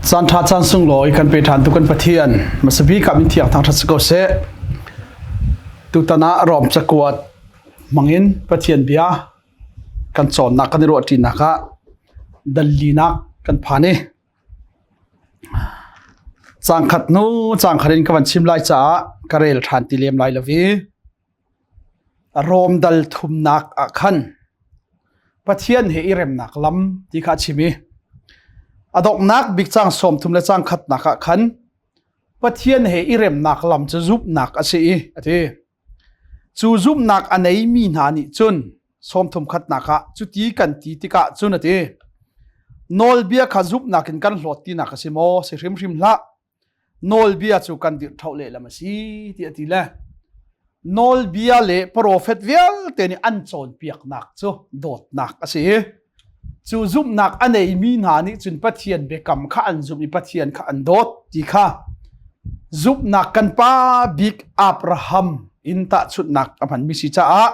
Caan ṭha caan sunglawi kan pe ṭhan tu kan Pathian hmasabik ah min thiang thangṭhat si ko seh. Tutan ah Rom cakuat hmangin Pathian bia kan cawnnak kan i ruahṭinak ah dallinak kan phan i caang khat hnu caang khat in ka van chim lai caah ka rel ṭhan ti lem lai lo i Rom dal thumnak ah khan Pathian he i remnak lam ti kha a chim i a donghnak bik caang 30 le caang khatnak ah khan Pathian he i remnak lam cu zumhnak a si i a ti. Cu zumhnak a neimi hna nih cun 30 khatnak ah cuti kan ti tikah cun a ti. Nawlbia kha zumhnak in kan hlawt tinak a si maw? Si hrimhrim hlah. Nawlbia cu kan dirh ṭhauh lehlam a si ti a ti le nawlbia le profet vialte nih an cawnpiaknak cu dawtnak a si i cu zumhnak a neimi hna nih cun Pathian biakam kha an zumh i Pathian kha an dawt ti kha zumhnak kan pa bik Abraham in tahchunhnak a hmanmi si caah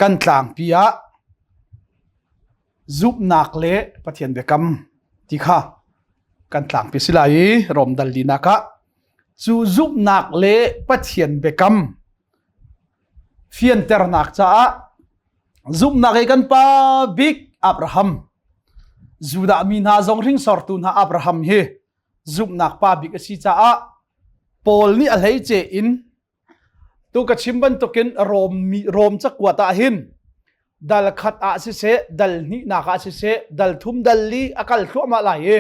kan tlangpi ah zumhnak le Pathian biakam ti kha kan tlangpi si lai i Rom dal linak ah cu zumhnak le Pathian biakam fianternak caah zumhnak i kan pa bik Abraham Judah mi hna zong hringsortu hna Abraham hi zumhnak pa bik a si caah Paul nih a hleice in Tu ka chim bantukin Rom mi Rom cakuat ah hin dal khat ah siseh, dal hnihnak ah siseh, dal thum dal li a kal thluahmah lai i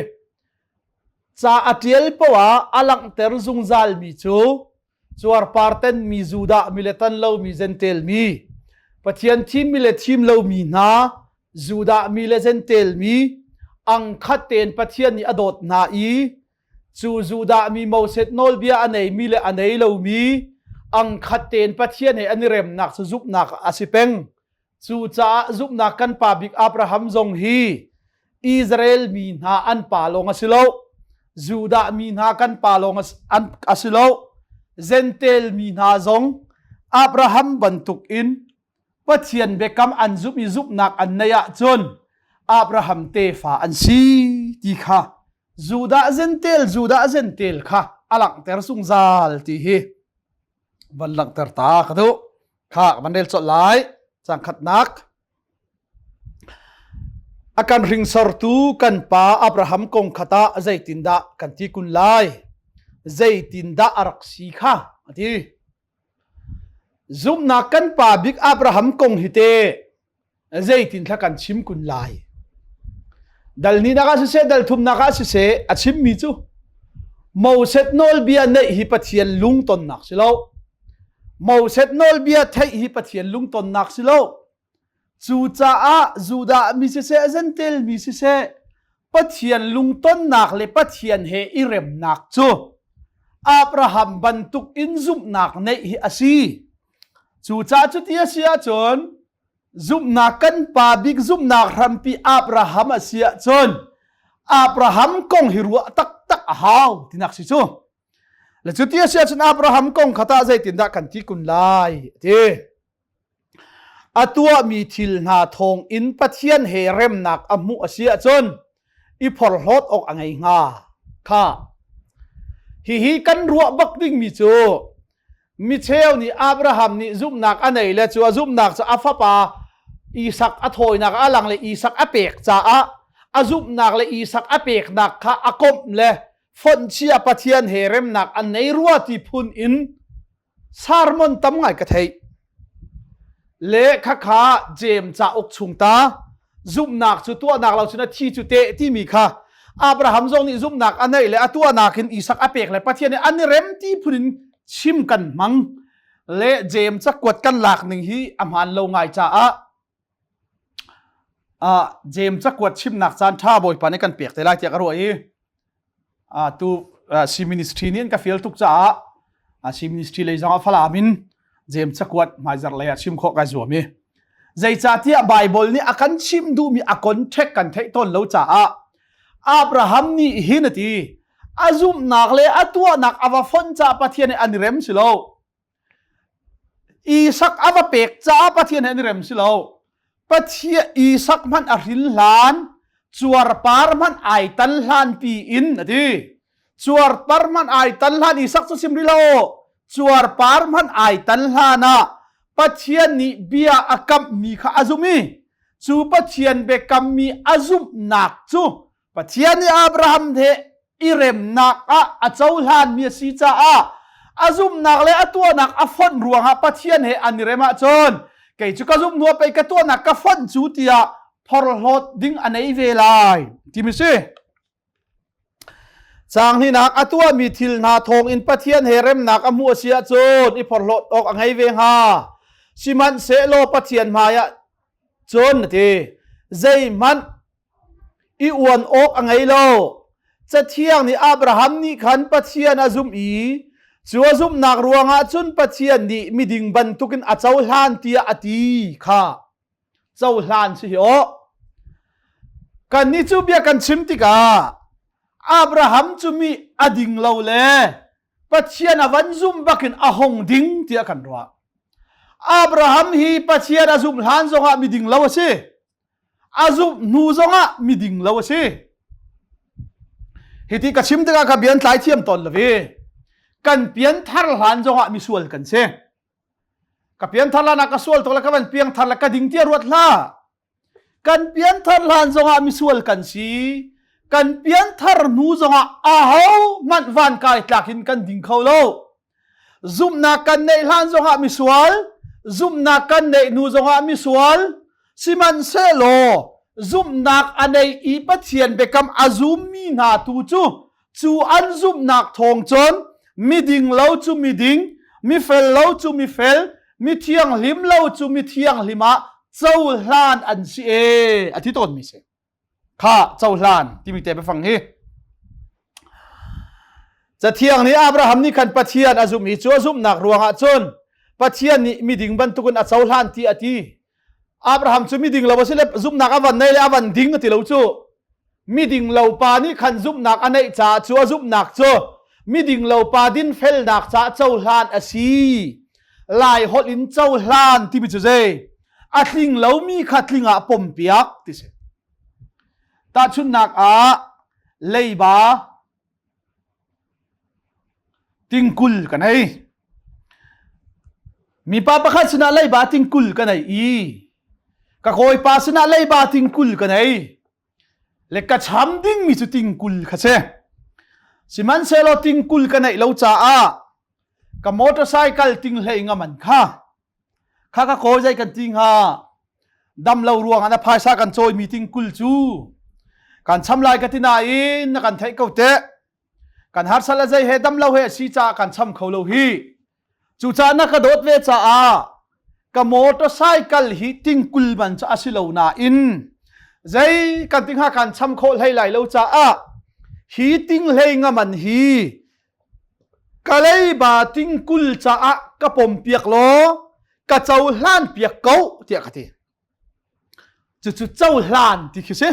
ca a ṭial poah ah a langhter zungzal mi cu cuarparten mi Judah mi le tan lomi Jentail mi Pathian thimmi le thim lomi hna Judah mi le Jentail mi angkhat tein Pathian nih a dawt hna i Cu Judah mi Moses nawlbia a neimi le a nei lomi angkhat tein Pathian he an i remnak cu zumhnak a si peng. Cucaah zumhnak kan pa bik Abraham zong hi Israel mi hna an pa lawng a si lo. Judah mi hna kan pa lawng a si lo. Jentail mi hna zong Abraham bantuk in Pathian biakam an zumh i zumhnak an neih ahcun Abraham tefa an si ti kha Judah Jentail Judah Jentail kha a langhter zungzal ti hi van langhter ta ka duh. Kha van rel colh lai. Cang khatnak. A kan hringsortu kan pa Abraham kong khat ah zeitindah kan ti kun lai? Zeitindah a rak si kha a ti. Zumhnak kan pa bik Abraham kong hi te zeitin thla kan chim kun lai. Dal hnih ah siseh, dal thumnak ah siseh, a chimmi cu Moses nawlbia neih hi Pathian lungtonnak si lo. Moses nawlbia theih hi Pathian lungtonnak si lo. Cucaah Judah mi siseh, Jentail mi siseh, Pathian lungtonnak le Pathian he i remnak cu Abraham bantuk in zumhnak neih hi a si. Cucaah cuti a si ahcun zumhnak kan pa bik zumhnak hrampi Abraham a si ahcun Abraham kong hi ruah taktak a hau tinak si cu. Le cuti a si ahcun Abraham kong kha tah zeitindah kan ti kun lai ti. A tuahmi thil hna thawngin Pathian he remnak a hmuh a si ahcun i phorhlawt awk a ngei hnga. Kha. Hihi kan ruah bak dingmi cu micheu nih Abraham nih zumhnak a nei le cu a zumhnak cu a fapa Isak a thawinak a lang le Isak a pek caah a zumhnak le Isak a peknak kha a komh le fonhchia Pathian he remnak an nei rua ti phun in Sermon tam ngai ka theih. Le khakha James cauk chung ta zumhnak cu tuahnak lo cun a thi cu teh timi kha Abraham zong nih zumhnak a neih le a tuahnak in Isak a pek le Pathian nih an i rem ti phun in chim kan hmang le James cakuat kan lak ning hi a hmaan lo ngai caah James cakuat chimnak caan ṭha Bawipa nih kan pek te lai tiah ka ruah i tu si ministry nih an ka fial tuk caah si ministry lei zong ah Falam in James cakuat hmaizarh lei ah chim khawh kai zuam i zeicahtiah Bible nih a kan chimh duhmi a contact kan theih tawn lo caah Abraham nih hin a ti a zumhnak le a tuahnak a va fonh caah Pathian nih an i rem si lo Isak a va pek caah Pathian he an i rem si lo. Pathian Isak hmanh a hrin hlan. Cuarpar hmanh ai tan hlan pi in a ti. Cuarpar hmanh ai tan hlan Isak cu sim rih lo. Cuarpar hmanh ai tan hlan ah Pathian nih bia a kamhmi kha a zumh i cu Pathian biakammi a zumhnak cu Pathian nih Abraham he i remnak ah a cohlanmi a si caah a zumhnak le a tuahnak a fonh ruangah Pathian he an i rem ahcun kei cu ka zumh hnu ah pei ka tuahnak ka fonh cu tiah phorhlawt ding a nei ve lai timi si. Caang hnihnak a tuahmi thil hna thawngin Pathian he remnak a hmuh a si ahcun i phorhlawt awk a ngei ve hnga. Sihmanhsehlaw Pathian hmaiah cun a ti, zeihmanh i uan awk a ngei lo. Cathiang nih Abraham nih khan Pathian a zumh i cu a zumhnak ruangah cun Pathian nih miding bantukin a cohlan tiah a ti kha cohlan si hi aw. Kannih cu bia kan chim tikah Abraham cu mi a ding lo le Pathian a van zumh bakin a hong ding tiah kan ruah. Abraham hi Pathian a zumh hlan zongah miding lo a si. A zumh hnu zongah miding lo a si. Hiti ka chim tikah ka bian tlai thiam tawn lo i kan pian thar hlan zongah misual kan si. Ka pian thar hlan ah ka sual tuk le ka van piang thar le ka ding tiah ruat hlah. Kan pian thar hlan zongah misual kan si. Kan pian thar hnu zongah aho hmanh van kai tlak in kan ding kho lo. Zumhnak kan neih hlan zongah misual, zumhnak kan neih hnu zongah misual, sihmanhsehlaw zumhnak a nei i Pathian biakam a zummi hna tu cu cu an zumhnak thawng cun miding lo cu miding, mifel lo cu mifel, mi thianghlim lo cu mi thianghlim ah cohlan an si e a ti tawnmi si. Kha cohlan timi te biafang hi. Cathiang nih Abraham nih khan Pathian a zumh i cu a zumhnak ruangah cun Pathian nih miding bantukin a cohlan ti a ti. Abraham cu miding lo a si le zumhnak a van nei le a van ding a ti lo cu. Miding lo pa nih khan zumhnak a neih caah cu a zumhnak cu miding lo pa dinfelnak caah cohlan a si. Lai holh in cohlan timi cu zei? A tling lomi kha tling ah pompiak ti si. Tahchunhnak ah leiba Tingkul ka nei. Mipa pakhat sinah leiba tingkul ka nei i ka kawipa sinah leiba tingkul ka nei. Le ka cham dingmi cu tingkul kha si. Sihmanhsehlaw tingkul ka neih lo caah ka motorcycle ting hlei ngaman kha Kha ka kawi zei kan ti hnga? Dam lo ruang ah na phaisa kan cawi meeting 20 cu kan cham lai ka ti nain na kan theih ko teh. Kan harsat le zei he dam lo he a si caah kan cham kho lo hi. Cucaah na ka dawt ve caah ka motorcycle hi tingkul man cu a si lo nain zei kan ti hnga kan cham khawh hlei lai lo caah hi ting hlei nga man hi Ka leiba tingkul caah ka pompiak law ka cohlan piak ko tiah ka ti. Cucu cohlan ti khi si.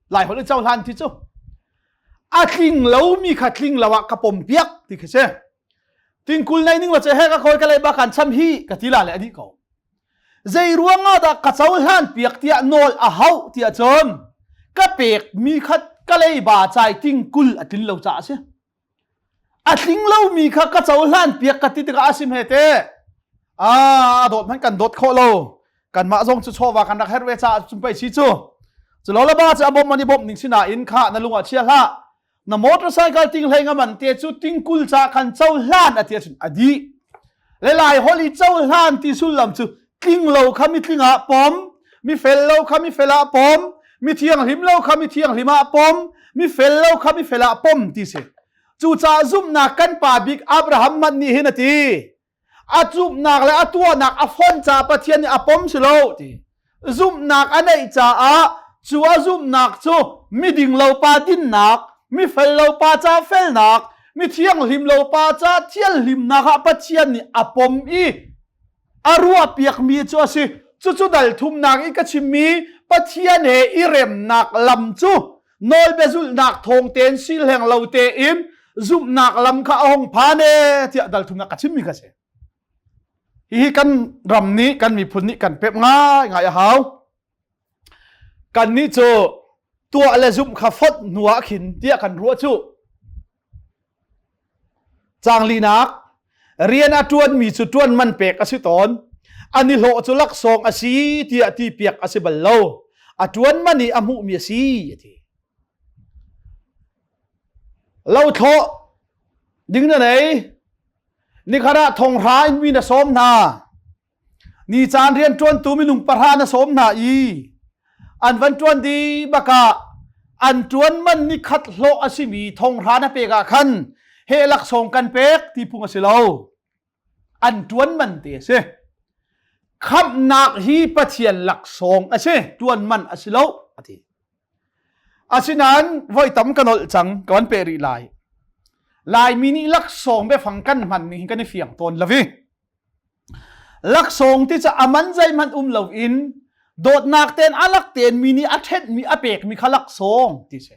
Lai holh in cohlan ti cu. A tling lomi kha tling lo ah ka pompiak ti khi si. Tingkul nei ning lo ce he ka khawi ka leiba kan cham hi ka ti la le a dih ko. Zei ruangah dah ka cohlan piak tiah nawl a hauh tiah cun ka pekmi kha ka leiba cai tingkul a tlin lo caah a si. A tling lomi kha ka cohlan piak ka ti tikah a sim he te. A dawt hmanh kan dawt khawh lo. Kanmah zong cu chawva kan rak herh ve caah cun pei si cu. Cu lo le ba cu a bawmh man i bawmh ning sinain kha na lung ah chia hlah. Na motorcycle ting hlei nga man te cu tingkul ca kan cohlan a ti ahcun a dih. Le lai holh i cohlan ti sullam cu tling lo kha mi tling ah pom, mi fel lo kha mi fel ah pom, mi thianghlim lo kha mi thianghlim ah pom, mi fel lo kha mi fel ah pom ti si. Cucaah zumhnak kan pa bik Abraham hmanh nih hin a ti. A zumhnak le a tuahnak a fon caah Pathian nih a pom si lo ti. Zumhnak a neih caah cu a zumhnak cu miding lo pa dinnak, mi fel lo pa ca felnak, mi thianghlim lo pa ca thianghlimnak ah Pathian nih a pom i a ruahpiakmi cu a si. Cucu dal thumnak i ka chimmi Pathian he i remnak lam cu nawlbia zulhnak thawng tein silhleng lo tein zumhnak lam kha a hung phan e tiah dal thumnak ka chimmi kha si. Hihi kan ram nih kan miphun nih kan pep ngaingai a hau. Kannih cu. Tuah le zumh kha fonh hnu ah khin tiah kan ruah cu. Caang linak, rian a ṭuanmi cu ṭuan man pek a si tawn. An i hlawh cu laksawng a si tiah ti piak a si bal lo. A ṭuan man i a hmuhmi a si, a ti. Lothlawh ding na nei. Nikhat ah thonghra in mi na sawm hna. Ni caan rian ṭuantu minung pahra na sawm hna i an van ṭuan dih bakah an ṭuan man ni khat hlawh a simi thonghra na pek ah khan he laksawng kan pek ti phung a si lo. An ṭuan man te a si. Khamhnak hi Pathian laksawng a si, ṭuan man a si lo, a ti. Asinain voi tam ka nolh cang, ka van peh rih lai. Laimi nih laksawng biafang kan hman ning hi kan i fiang tawn lo i Laksawng ti cu a man zeihmanh um loin dawtnak tein a lak tein mi nih a ṭhenhmi a pekmi kha laksawng ti si.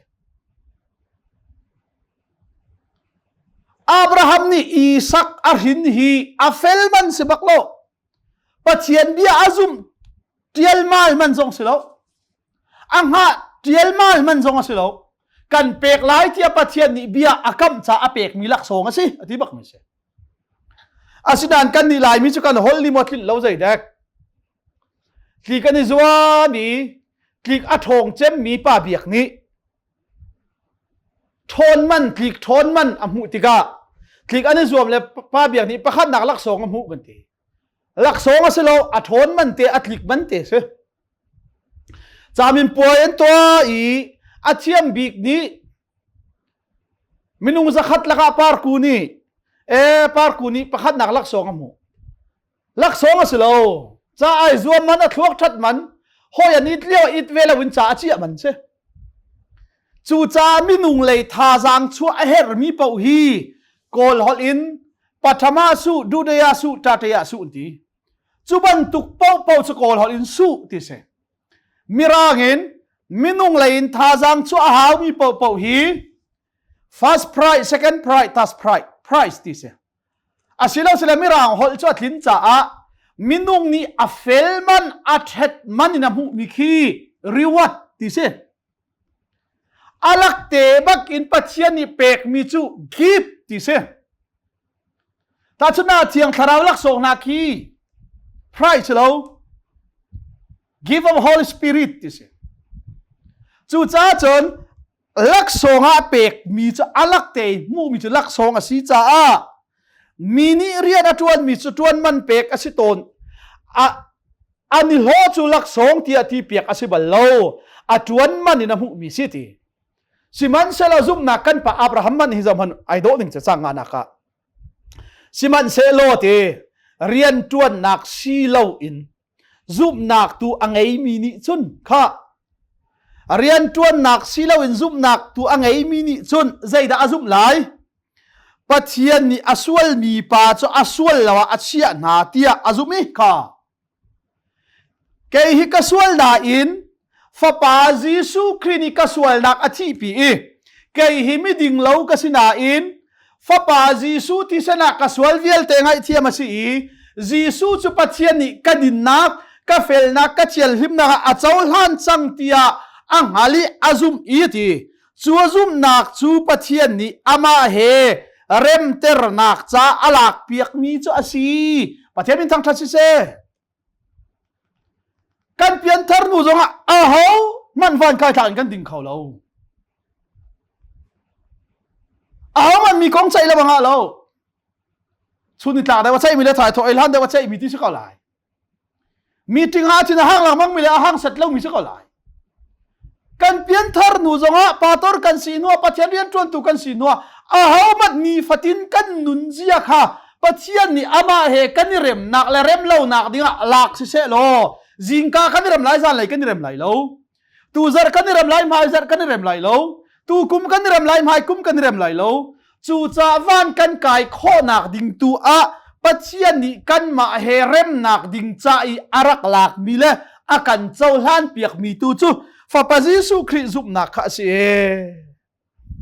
Abraham nih Isak a hrin hi a fel man si bak lo. Pathian bia a zumh ṭialmal man zong si lo. A hngah ṭialmal man zong a si lo. Kan pek lai tiah Pathian nih bia a kamh caah a pekmi laksawng a si, a ti bakmi si. Asinain kan nih Laimi cu kan holh nih maw tlinh lo zeidek. Tli kan i zuam i tlik a ṭhawng cemmi pa biak nih ṭhawn man tlik ṭhawn man a hmuh tikah tlik an i zuam le pa biak nih pakhatnak laksawng a hmuh kan ti. Laksawng a si lo, a ṭhawn man te, a tlik man te si. Camin puai an tuah i a thiam bik nih Minung zakhat lakah parku nih e parku nih pakhatnak laksawng a hmuh. Laksawng a si lo. Ca ai zuam man a thluak ṭhat man hawi an it lio it ve lo in ca a ciah man si. Cu ca minung lei thazaang chuah a herhmi paoh hi Kawl holh in pathama su dudaya su tataya su an ti. Cu bantuk paohpaoh cu Kawl holh in su ti si. Mirang in minung lei in thazaang chuah a haumi paohpaoh hi first prize, second prize, third prize, prize ti si. Asilo sile mirang holh cu a tlin caah minung nih a fel man, a ṭhet man in a hmuhmi khi reward ti si. Alak te bak in Pathian nih pekmi cu gift ti si. Tahchunhnak Thiang Thlarau laksawng hna khi price lo give of Holy Spirit ti si. Cucaah cun laksawng ah pekmi cu a lak te hmuhmi cu laksawng a si caah mi nih rian a ṭuanmi cu ṭuan man pek a si tawn. A an i hlawh cu laksawng tiah ti piak a si bal lo. A ṭuan man in a hmuhmi si ti. Sihmanhsehlaw zumhnak kan pa Abraham man hi zohhmanh ai dawh ning cang nga nak ah. Sihmanhsehlaw te rian ṭuannak si lo in zumhnak tu a ngeimi nih cun kha rian ṭuannak si lo in zumhnak tu a ngeimi nih cun zeidah a zumh lai? Pathian nih a sualmi pa cu a sual lo ah a chiah hna tiah a zumh i kha Kei hi ka sual nain Fapa Jesuh Khrih nih ka sualnak a thihpi i kei hi miding lo ka si nain Fapa Jesuh thisen ah ka sual vialte ngaihthiam a si i Jesuh cu Pathian nih ka dinnak, ka felnak, ka thianhlimnak ah a cohlan cang tiah a hngal i a zumh i a ti. Cu a zumhnak cu Pathian nih amah he remternak ca a lakpiakmi cu a si. Pathian min thangṭhat siseh. Kan pianthar nu zongah aho hmanh van kai thlak in kan ding kho lo. Aho hmanh mi kong ceih le bang ah lo. Chun ni tlak deuh a ceihmi le thai thawh ei hlan deuh a ceihmi ti si ko lai. Meeting ah cun a hang lengmang mi le a hang set lomi si ko lai. Kan pianthar nu zongah pastor kan si hnuah Pathian rianṭuantu kan si hnuah ahohmanh nifatin kan nunzia kha Pathian nih amah he kan i remnak le rem lonak dingah lak siseh law zingka kan i rem lai zanlei kan i rem lai lo. Tuzarh kan i rem lai hmaizarh kan i rem lai lo. Tukum kan i rem lai hmaikum kan i rem lai lo. Cucaah van kan kai khawhnak ding tu ah Pathian nih kanmah he remnak ding ca i a rak lakmi le a kan cohlan piakmi tu cu Fapa Jesuh Khrih zumhnak kha a si.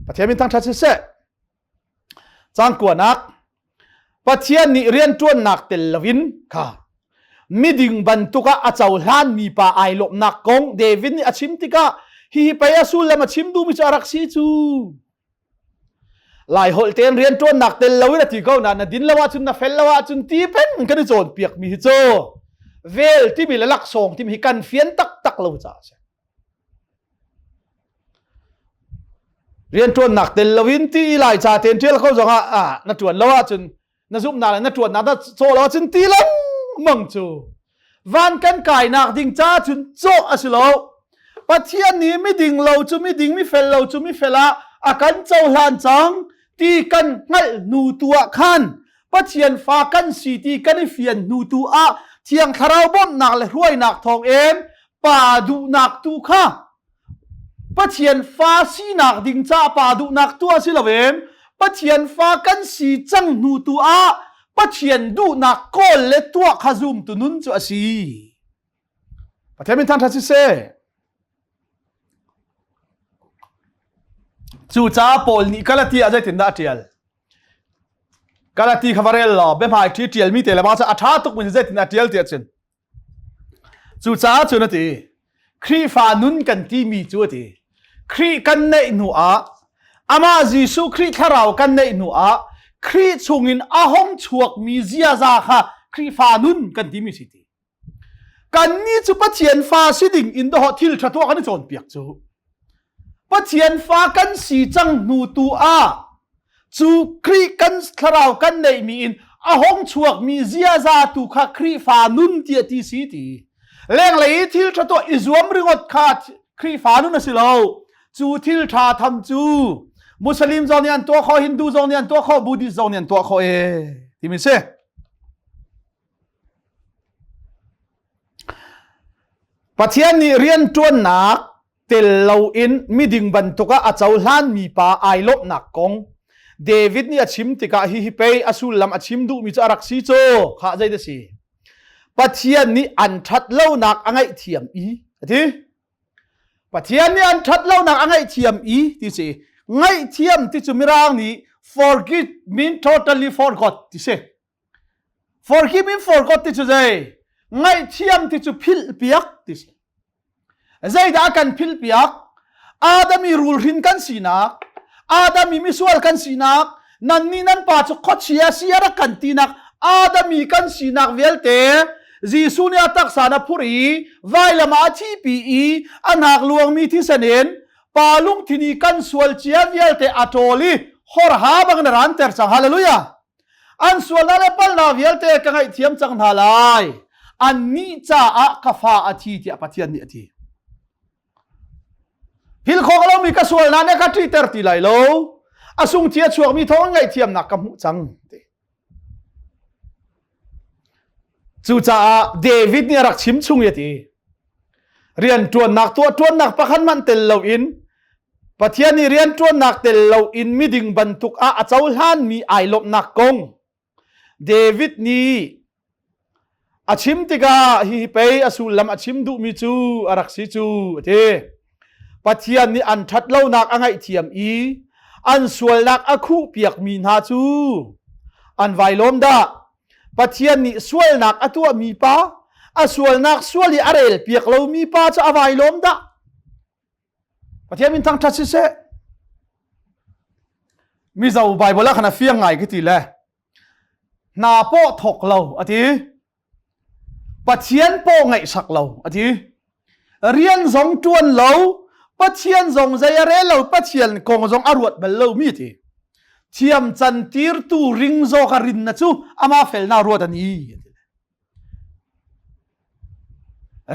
Pathian min thangṭhat siseh. Cang kuanak Pathian nih rianṭuannak tel loin kha miding bantuk ah a cohlanmi pa ai lawmhnak kong David nih a chim tikah Hi pei a sullam a chim duhmi cu a rak si cu. Lai holh tein rian ṭuannak tel loin a ti ko na na din lo ahcun na fel lo ahcun ti peng kan i cawnpiak mi hi cu vel timi le laksawng timi hi kan fian taktak lo caah a si. Rian ṭuannak tel loin ti lai ca tein ṭial ko zongah ah na ṭuan lo ahcun na zumhnak le na ṭuannak na cawh lo ahcun ti lengmang cu van kan kainak ding ca cun cawh a si lo. Pathian nih miding lo cu miding, mifel lo cu mifel ah a kan cohlan cang ti kan hngalh hnu tu ah khan Pathian fa kan si ti kan i fian hnu tu ah Thiang Thlarau bawmhnak le hruainak thawngin pa duhnak tu kha Pathian fa sinak ding ca pa duhnak tu ah si loin Pathian fa kan si cang hnu tu ah Pathian duhnak kawl le tuah kha zumtu nun cu a si. Pathian min thangṭhat siseh. Cucaah Paul nih Galati ah zeitindah a ṭial? Galati kha va rel law biahmai ṭhi ṭialmi te le bang cu a ṭha tuk mi zeitin a ṭial ti ahcun Cucaah cun a ti, Khrihfa nun kan timi cu a ti, Khrih kan neih hnu ah, amah Jesuh Khrih thlarau kan neih hnu ah, Khrih chungin a hong chuakmi ziaza kha Khrihfa nun kan timi si ti. Kannih cu Pathian fa si ding in dawh thil ṭha tuah kan i cawnpiak cu. Pathian fa kan si cang hnu tu ah cu Khrih kan thlarau kan neihmi in a hong chuakmi ziaza tu kha Khrihfa nun tiah ti si ti. Lenglei i thil ṭha tuah i zuam ringot kha Khrihfa nun a si lo. Cu thil ṭha tham cu Muslim zong nih an tuah khawh, Hindu zong nih an tuah khawh, Buddhist zong nih an tuah khawh ee timi si. Pathian nih rianṭuannak tel loin miding bantuk ah a cohlanmi pa ai lawmhnak kong David nih a chim tikah hihi pei a sullam a chim duhmi cu a rak si cu khah zei si Pathian nih an ṭhat lonak a ngaihthiam i a ti Pathian nih an ṭhat lonak a ngaihthiam i ti si ngaihthiam ti cu mirang nih forgive mean totally forgot ti si Forgive in forgot ti cu zei? Ngaihthiam ti cu philh piak ti si. Zeidah kan philh piak? Adam i rulhrin kan sinak, Adam i misual kan sinak, nan nih nan pa cu khuachia si a rak kan tinak, Adam i kan sinak vialte Jesuh nih a taksa na phur i vailam ah a thihpi i a hnak luangmi thisen in pa lungthin i kan sual cia vialte a ṭawl i horha bang na ranter cang. Hallelujah! An sualnak le palhnak vialte ka ngaihthiam cang hna lai. Annih caah ka fa a thi tiah Pathian nih a ti. Phil khawh lomi ka sualnak nih ka ṭihter ti lai lo. A sungthi a chuakmi thawng ngaihthiamnak ka hmuh cang. Ti. Cucaah David nih a rak chim chung i a ti. Rian ṭuannak tuah ṭuannak pakhat hmanh tel loin Pathian nih rianṭuannak tel loin miding bantuk ah a cohlanmi ai lawmhnak kong David nih a chim tikah hihi pei a sullam a chim duhmi cu a rak si cu a ti. Pathian nih an ṭhatlonak a ngaihthiam i an sualnak a khuhpiakmi hna cu an vai lawm dah. Pathian nih sualnak a tuahmi pa, a sualnak sual i a relpiak lomi pa cu a vai lawm dah. Pathian min thangṭhat siseh. Mizo Bible ah khan a fiang ngai ka ti le hna paw thok lo a ti. Pathian paw ngaihsak lo a ti. Rian zong ṭuan lo, Pathian zong zei a rel lo, Pathian kong zong a ruat bal lo mi ti. Thiam can tirtu ring zawk a rin na cu ama fel na ruat ani.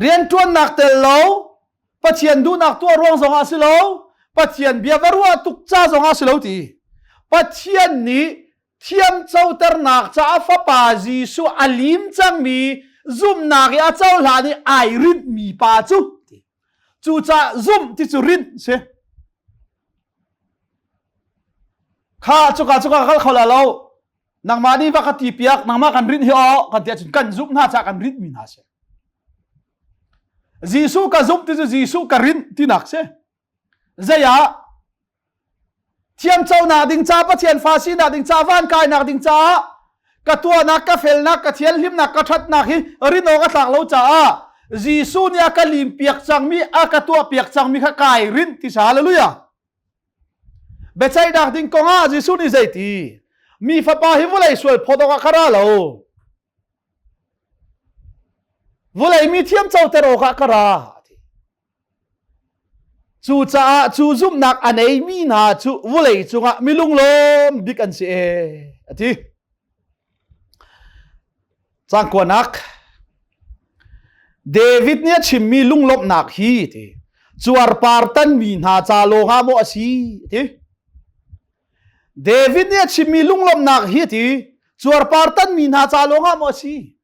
Rianṭuannak tel lo, Pathian duhnak tuah ruang zongah si lo, Pathian bia va ruah tuk ca zongah si lo ti. Pathian nih thiamcoternak caah Fapa Jesuh a lim cangmi zumhnak i a cohlan i ai rinhmi pa cu ti. Cucaah zumh ti cu rinh si. Kha cuka cuka kal kho la lo. Nangmah nih va ka ti piak, nangmah kan rinh hi aw kan ti ahcun kan zumh hna caah kan rinhmi hna si. Jesuh ka zumh ti cu Jesuh ka rinh tinak si. Zei ah thiamconak ding ca Pathian fa sinak ding ca van kainak ding caah ka tuahnak ka felnak ka thianhlimnak ka ṭhatnak hi rin awk a tlak lo caah Jesuh nih a ka lim piak cangmi a ka tuah piak cangmi kha kai rinh ti sa hallelujah. Biaceihnak ding kong ah Jesuh nih zeiti? Mi fapa hi vawlei sual phawt awkah ka ra lo. Vawlei mi thiam coter awkah ka ra. Cucaah cu zumhnak a neimi hna cu vawlei cungah mi lunglawm bik an si ee, a ti. Caang kuanak David nih a chimmi lunglawmhnak hi ti cuarpar tanmi hna ca lawngah maw a si ti. David nih a chimmi lunglawmhnak hi ti cuarpar tanmi hna ca lawngah maw a si?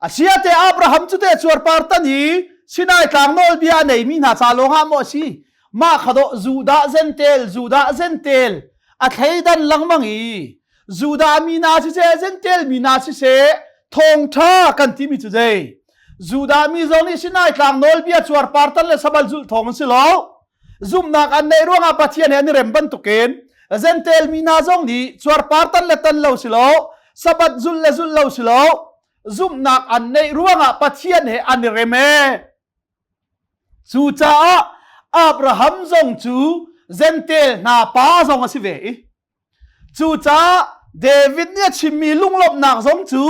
Asiate Abraham cu te cuarpar tan i Sinai tlang nawlbia a neimi hna ca lawngah maw a si? Mah kha dawh Judah Zentel, Judah Zentel a thleidan lengmang i Judah mi hna siseh, Zentel mi hna siseh, thawngṭha kan timi cu zei? Judah mi zong nih Sinai tlang nawlbia cuarpar tan le sabal zulh thawng an si lo. Zumhnak an neih ruangah Pathian he an i rem bantukin Zentel mi hna zong nih cuarpar tan le tan lo si lo, Sabbath zulh le zulh lo si lo, zumhnak an neih ruangah Pathian he an i rem ee. Cucaah Abraham zong cu Zentel hna pa zong a si ve i Cucaah David nih a chimmi lunglawmhnak zong cu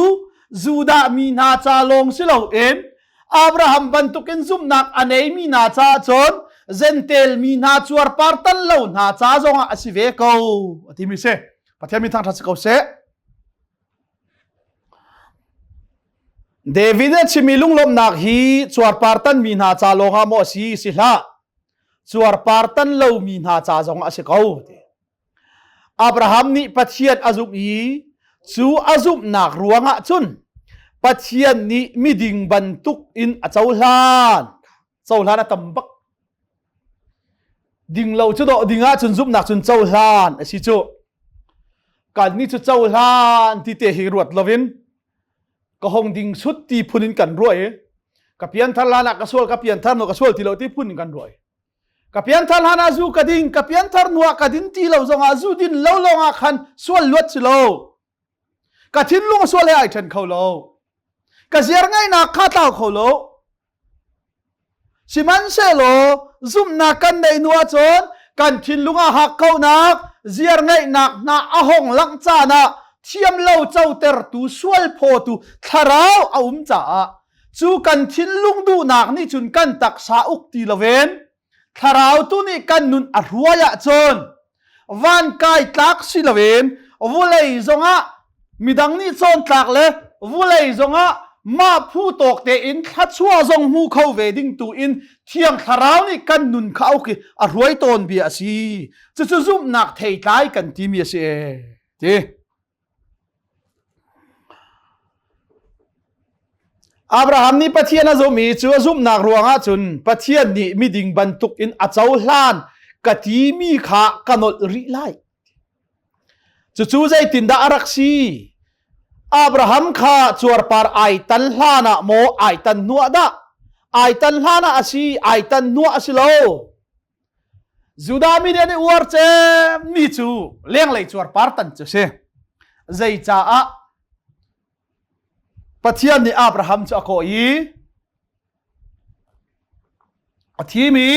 Judah mi hna ca lawng si loin Abraham bantukin zumhnak a neimi hna caah cun Zentel mi hna cuarpar tan lo hna ca zongah a si ve ko a timi si. Pathian mi thangṭhat si ko seh. David a chimmi lunglawmhnak hi cuarpar tanmi hna ca lawngah maw a si? Si hlah. Cuarpar tan lomi hna ca zongah a si ko. Abraham nih Pathian a zumh i cu a zumhnak ruangah cun Pathian nih miding bantuk in a cohlan. Cohlan a tam bak. Ding lo cu dawh ding ahcun zumhnak cun cohlan a si cu. Kan nih cu cohlan ti te hi ruat loin ka hong ding sut ti phun in kan ruah i ka pianthar hlan ah ka sual ka pianthar no ka sual ti lo ti phun in kan ruah i Ka pianthar hlan ah zu ka ding, ka pianthar hnu ah ka din ti lo zongah zu din lo lawngah khan sual luat si lo. Ka thinlung sual he ai ṭhen kho lo. Ka ziar ngaihnak kha tlau kho lo. Sihmanhsehlaw zumhnak kan neih hnu ahcun kan thinlung ah hakkauhnak, ziar ngaihnak hna a hong langh caan ah thiam lo cotertu, sual phawtu thlarau a um caah Cu kan thinlung duhnak nih cun kan taksa uk ti loin thlarau tu nih kan nun a hruai ahcun van kai tlak si loin vulei zongah midang nih cawn tlak le vulei zongah mah phu tawk tein thluachuah zong hmu kho ve ding tu in thiang thlarau nih kan nun kha uk i a hruai tawn bia a si. Cucu zumhnak theitlai kan timi a si ee. Ti. Abraham nih Pathian a zumh i cu a zumhnak ruangah cun Pathian nih miding bantukin a cohlan ka timi kha ka nolh rih lai. Cucu zeitindah a rak si? Abraham kha cuarpar ai tan hlan ah maw ai tan hnuah dah? Ai tan hlan ah a si, ai tan hnuah a si lo. Judah mi nih an i uar cemmi cu lenglei cuarpar tan cu si. Zeicaah Pathian nih Abraham cu a kawh i a thimi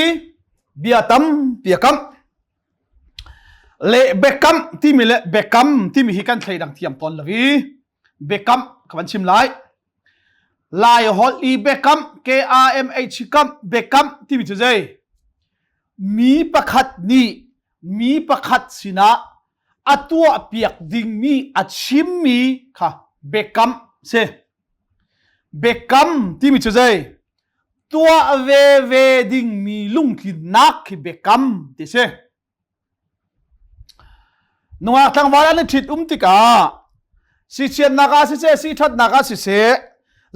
bia tampi a kamh. Le biakamh timi le biakam timi hi kan thleidang thiam tawn lo i biakamh ka van chim lai. Lai holh i biakamh K-A-M-H kamh biakamh timi cu zei? Mi pakhat nih mi pakhat sinah a tuahpiak dingmi a chimmi kha biakamh si. Biakam timi cu zei? Tuah veve dingmi lungtlinnak khi biakam ti si. Nungak tlangval an i ṭhit um tikah sichiatnak ah siseh, si ṭhatnak ah siseh,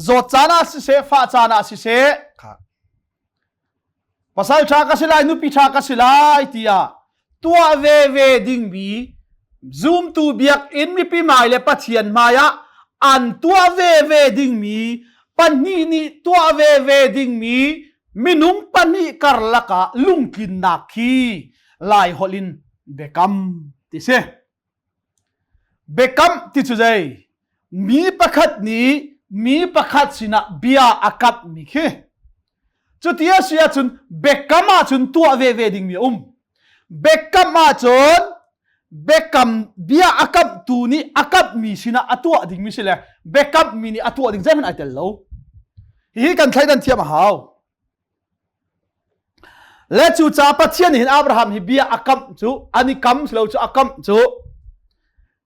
zawt caan ah siseh, fah caan ah siseh, pasal ṭha ka si lai, nupi ṭha ka si lai tiah tuah veve dingmi zumtu biakinn mipi hmai le Pathian hmai ah an tuah veve dingmi pahnih nih tuah veve dingmi Minung pahnih karlak ah lungtlinnak khi Lai holh in biakam ti si. Biakam ti cu zei? Mi pakhat nih Mi pakhat sinah bia a kamhmi khi. Cuti a si ahcun biakam ahcun tuah veve dingmi a um. Biakam ahcun biakam bia a kamhtu nih a kamhmi sinah a tuah dingmi si le biakammi nih a tuah ding zeihmanh ai tel lo. Hihi kan thleidan thiam a hau. Le cu ca Pathian hin Abraham hi bia a kamh cu an i kam si lo cu a kamh cu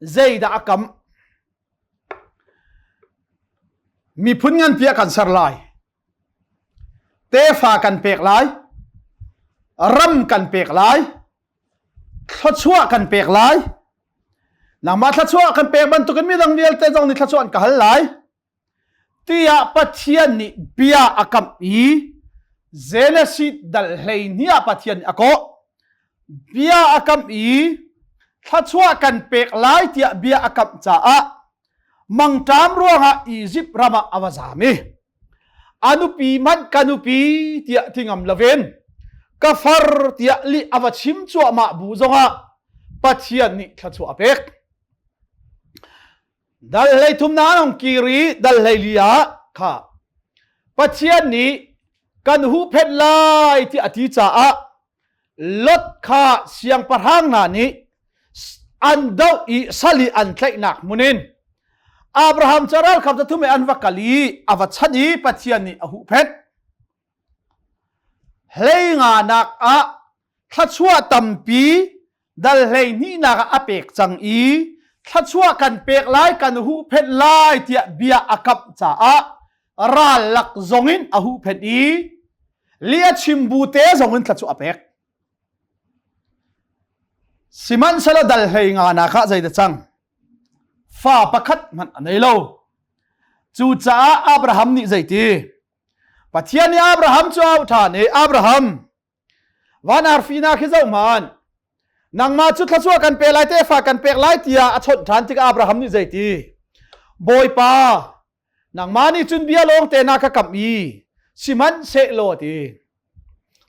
zeidah a kamh? Miphun nganpi a kan ser lai. Tefa kan pek lai. Ram kan pek lai. Thluachuah kan pek lai. Nangmah thluachuah kan pek bantukin midang vialte zong nih thluachuah an ka hal lai. Tiah Pathian nih bia a kamh i Genesis dal 12 ah Pathian nih a kawh. Bia a kamh i thluachuah kan pek lai tiah bia a kamh caah mangṭam ruangah Izipt ram ah a va zaam i a nupi hmanh ka nupi tiah ti ngam loin ka far tiah lih a va chim cuahmah bu zongah Pathian nih thluachuah a pek. Dal hlei thum na hong kir i dal hlei li ah kha Pathian nih kan huhphenh lai ti a ti caah Lot kha siangpahrang hna nih an doh i sal i an tlaihnak hmun in Abraham cu ralkap zathum he an va kal i a va chanh i Pathian nih a huhphenh. Hlei nganak ah thluachuah tampi dal hleihnihnak ah a pek cang i thluachuah kan pek lai kan huhphenh lai tiah bia a kamh caah ral lak zongin a huhphenh i li a chim bu te zongin thluachuah a pek. Sihmanhsehlaw dal hlei nganak ah zeidah cang? Fa pakhat hmanh a nei lo. Cucaah Abraham nih zeiti? Pathian nih Abraham cu a auh ṭhan i Abraham van arfi hna khi zoh hmanh nangmah cu thluachuah kan pe lai tefa kan pek lai tiah a chawnh ṭhan tikah Abraham nih zeiti Bawipa nangmah nih cun bia lawng te na ka kamh i sihmanhsehlaw ti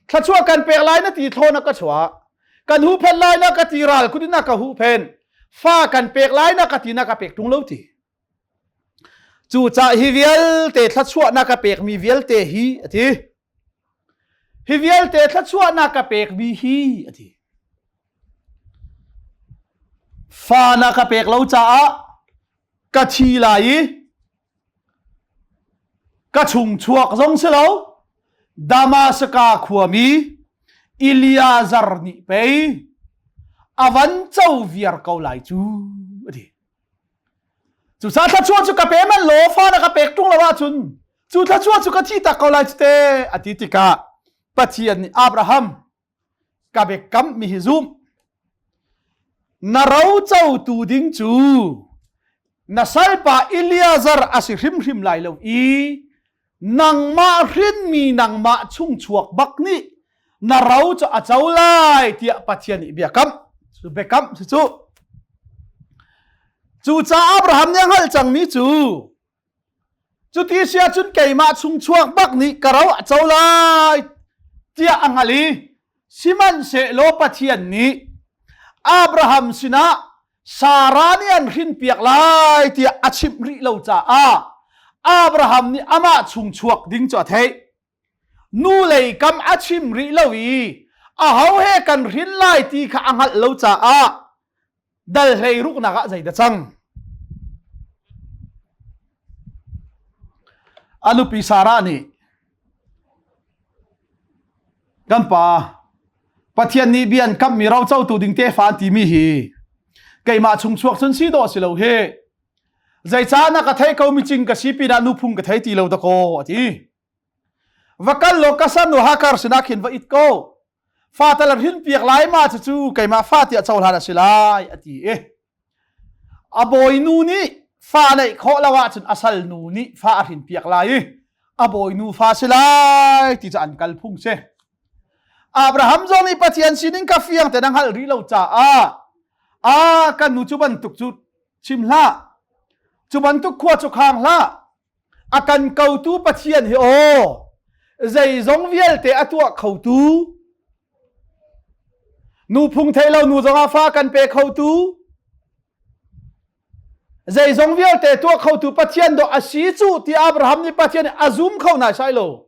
thluachuah kan pek lai na ti thlaw na ka chuah kan huhphenh lai na ka ti ral kut in na ka huhphenh fa kan pek lai na ka ti na ka pek ṭung lo ti Cucaah hi vialte thluachuahnak ka pekmi vialte hi a ti. Hi vialte thluachuahnak ka pekmi hi a ti. Fa na ka pek lo caah ka thi lai i ka chung chuak zong si lo Damaska khuami Eliazar nih pei a van co viar ko lai cu a ti. Cucaah thluachuah cu ka pe manh law fa na ka pek ṭung lo ahcun cu thluachuah cu ka thi tak ko lai cu te a ti tikah Pathian nih Abraham ka biakam mi hi zum na ro cotu ding cu na salpa Eliezer a si hrimhrim lai lo i nangmah hrinmi nangmah chungchuak bak nih na ro cu a co lai tiah Pathian nih biakam cu biakam si cu cucaah Abraham nih a hngalh cangmi cu cuti si ahcun keimah chungchuak bak nih ka ro a co lai tiah a hngalh i sihmanhsehlaw Pathian nih Abraham sinah Sarah nih an hrinpiak lai tiah a chimh rih lo caah Abraham nih amah chung chuak ding cu a theih. Nu lei kam a chim rih lo i aho he kan hrin lai ti kha a hngalh lo caah dal hlei ruknak ah zeidah cang? A nupi Sarah nih Kan pa, Pathian nih bia an kamhmi rocotu ding tefa an timi hi keimah chung chuak cun si dawh si lo hi. Zeicah na ka thei ko micing ka si pinah nuphung ka thei ti lo dakaw a ti. Va kal law ka san nu Hakar sinah khin va it ko. Fa tal hrin piak lai ma cu keimah fa tiah cohlan a si lai a ti i A bawinu nih fa neih khawh lo ahcun a salnu nih fa a hrinpiak lai i a bawinu fa si lai ti cu an kal phung si. Abraham zong nih Pathian sining kha fiang tein a hngalh rih lo caah a kan nu cu bantuk cu chim hlah cu bantuk khua cu khang hlah a kan kotu Pathian hi aw zeizong vialte a tuah khotu nu phung thei lo nu zongah fa kan pe khotu. Zeizong vialte tuah khotu Pathian dawh a si cu ti Abraham nih Pathian a zum kho nai sai lo.